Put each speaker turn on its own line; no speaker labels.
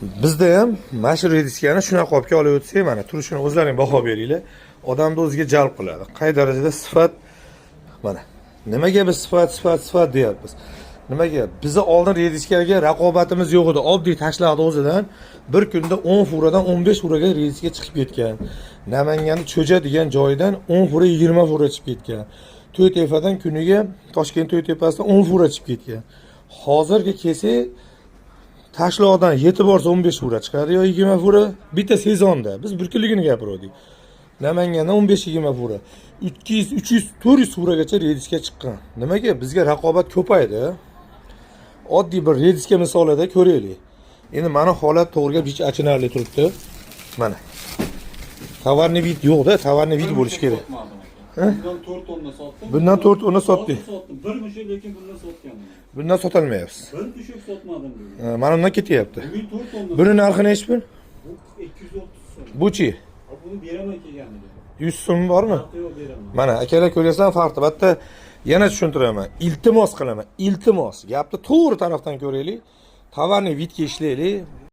Bizda ham mana shu rediskani shunaqa olib olib o'tsak, mana turishini o'zlaring baho beringlar. Odamni o'ziga jalb qiladi. Qay darajada sifat mana. Nimaga biz sifat, sifat, sifat deyapmiz? Nimaga? Bizni oldin rediskaga raqobatimiz yo'q edi. Oddiy tashlaqni o'zidan bir kunda 10 furadan 15 furaga rediska chiqib ketgan. Namanganni Cho'ja degan joyidan 10 fura, 20 fura chiqib ketgan. To'ytepadan kuniga Toshkent To'ytepasidan 10 fura chiqib ketgan. Hozirgi kelsak, Tashloqdan yetib borsa 15 fura chiqadi yo 20 fura bitta sezonda. Biz bir kunligini gapirgandik. Namangandan 15-20 fura. 200, 300, 400 furagacha rediska chiqqan. Nimaga? Bizga raqobat ko'paydi. Oddiy bir rediska misolida ko'raylik. Endi mana holat, to'g'ri gap, hech achinarli turibdi. Mana. Товарный вид yo'q-da, товарный вид bo'lishi kerak.
Bundan 4 tonna sotdim.
Bundan 4 tonna sotdik.
Hozir sotdim. Bir mushuk, lekin bundan sotganman.
Bundan sotolmayapsiz.
Bir mushuk sotmadim bugun.
Mana bundan ketyapti.
Bugun 4 tonna.
Buni narxi nechi pul?
Bu 230 so'm.
Buchi?
Ha, buni beraman kelganida.
100 so'm bormi?
Farqi yo'q, beraman.
Mana, akalar, ko'ryapsan farqni. Bitta yana tushuntiraman. Iltimos qilaman. Iltimos. Gapni to'g'ri tarafdan ko'raylik. Товарный вид ga ishlaylik.